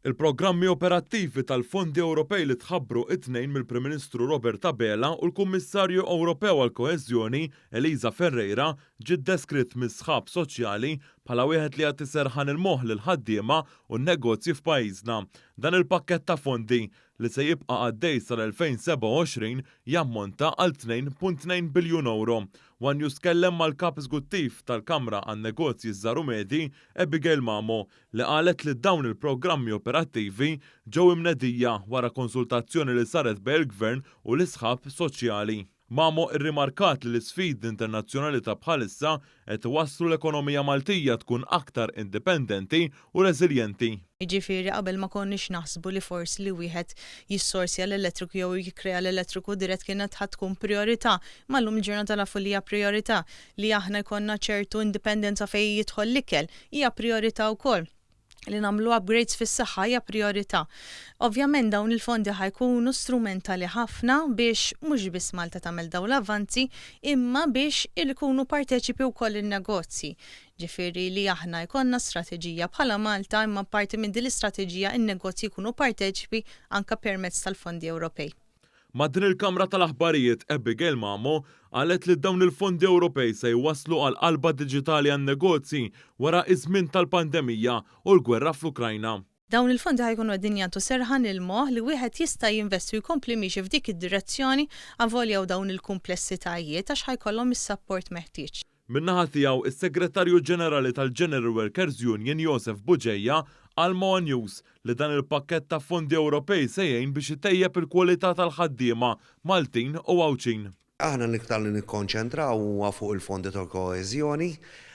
Il-programmi operattivi tal-fondi Ewropej li tħabbru it-Tnejn mill-Prim Ministru Robert Abela u l-Kummissarju Ewropew għall-Koeżjoni Elisa Ferreira ġie deskritt mis-sħab soċjali bħala wieħed li jagħti serħan il-moħħ lill-ħaddiema u n-negozji f'pajjiżna. Dan il-pakkett ta' fondi, li se jibqa' għaddej sal-2027, jammonta għal 2.2 biljun ewro. One News tkellem mal-Kap Eżguttiv tal-Kamra għan-Negozji ż-Żgħar u Medji, Abigail Mamo, li qalet li dawn il-programmi operattivi ġew imnedija wara konsultazzjoni li saret bejn il-Gvern u l-isħab soċjali. Mamo rrimarkat li l-isfidi internazzjonali ta' bħalissa qed iwasslu l-ekonomija Maltija tkun aktar indipendenti u reżiljenti. Jiġifieri qabel ma konniex naħsbu li forsi li wieħed jissorsja l-elettriku jew jikkrea l-elettriku dirett kienet ħa tkun prijorità, imma llum il-ġurnata nafu li hija prijorità. Li aħna jkollna ċertu indipendenza fejn jidħol l-ikel hija prijorità wkoll. Li nagħmlu upgrades fis-saħħa hija prijorità. Ovvjament dawn il-fondi ħa jkunu strumentali ħafna biex mhux biss Malta tagħmel dawn l-avvanzi imma biex ikunu parteċipi wkoll in-negozji. Ġifieri li aħna jkollna strateġija bħala Malta imma parti minn din l-istrateġija in-negozji jkunu parteċipi anke permezz tal-fondi Ewropej. Ma' din il-kamra tal-aħbarijiet Abigail Mamo qalet li dawn il-fondi Ewropej se jwasslu għal qalba diġitali għan-negozji wara iż-żmien tal-pandemija u l-gwerra fl-Ukrajna. Dawn il-fondi ħa jkunu qegħdin jagħtu serħan il-moħħ li wieħed jista' jinvesti u jkompli miexi f'dik id-direzzjoni avolja hawn dawn il-kumplessitajiet għax ħa jkollhom is-sapport meħtieġ. Min-naħa tiegħu, is-Segretarju Ġenerali tal-General Workers Union Josef Bugeja qal ma' one News li dan il-pakkett ta' fondi Ewropej se jgħin biex itejjeb il-kwalità tal-ħaddiema Maltin u Għawdxin. Aħna l-iktar li nikkonċentraw huwa fuq il-fondi tal-koeżjoni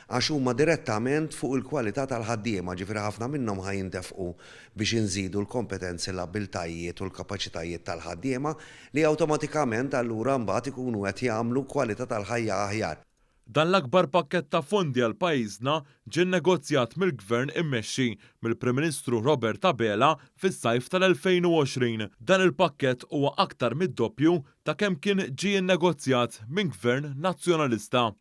għax huma direttament fuq il-kwalità tal-ħaddiema, ġifieri ħafna minnhom ħa jintefqu biex inżidu l-kompetenzi, l-abbiltajiet u l-kapaċitajiet tal-ħaddiema li awtomatikament allura mbagħad ikunu qed jagħmlu kwalità tal-ħajja aħjar. Dan l-akbar pakkett ta' fondi għal pajjiżna ġie nnegozjat mill-Gvern immexxi mill-Prim Ministru Robert Abela fis-sajf tal-2020. Dan il-pakkett huwa aktar mid-doppju ta' kemm kien ġie nnegozjat minn Gvern Nazzjonalista.